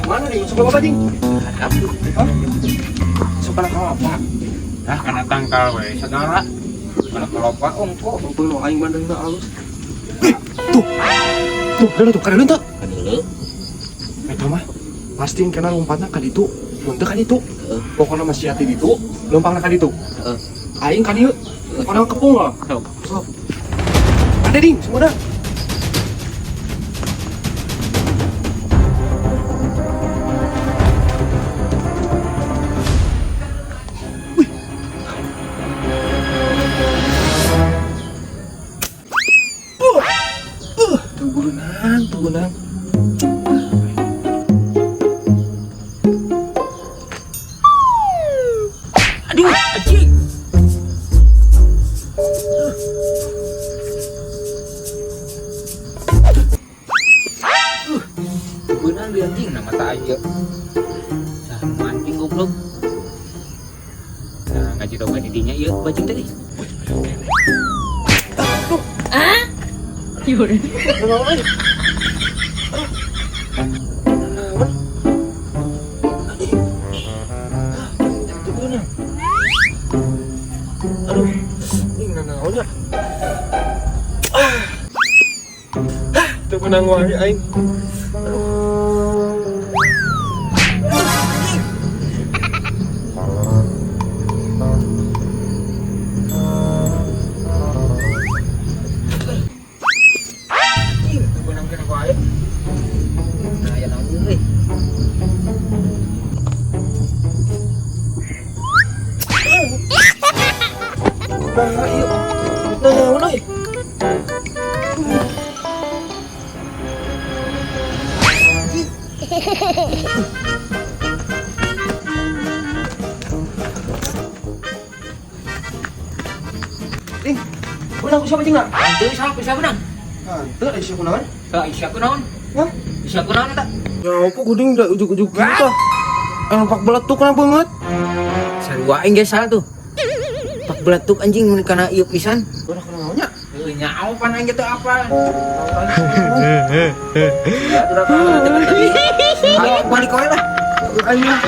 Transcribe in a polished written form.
Mana nih masuk apa ding? Hadap. Hah? Masuk kana kalapa. Nah, kana tangkal we segala. Kana kalapa ongko. Ampun lo aing bandengna alus. Ih, tuh. Tuh, deuleu tuh, kadeuleu teu? Kadeuleu. Eta mah pasti kena lompatna ka ditu. Mun teu ka ditu. Pokona mah sia ti ditu, leumpangna ka ditu. Heeh. Aing ka dieu. Pokona kepung lah. Sok. Sok. Ada ding, semua. Tuh beunang, tuh beunang. Aduh, anjing. Beunang di anjing nama mata aing ieu. Sama anjing goblok. Nah, ngaji doga di dinya ieu bajing tadi. Naon? Anjing. Ah, teu beunang. Aduh, ini nanaon ya? Ah. Ah, teu beunang wae aing. Aduh. Anjing, teu beunang kana wae. Nah, aya naon euy. Nah, ieu. Nanaon euy? Ding, beunang ku siapa cing na? Teu salah ku siapa beunang? Henteu da sia kunaon? Heuh, sia kunaon? Hah? Sia kunaon eta? Ya apa guding da ujug-ujug gitu tah. Anu pak beletuk na beungeut. Sarua aing ge salah tuh. Pak beletuk anjing mun kana ieu pisan. Udah kunaon nya? Heuh, nyaho pan aing ge teu apal. Ya, udah kalau tadi. Ayo balik wae lah. Aing lah.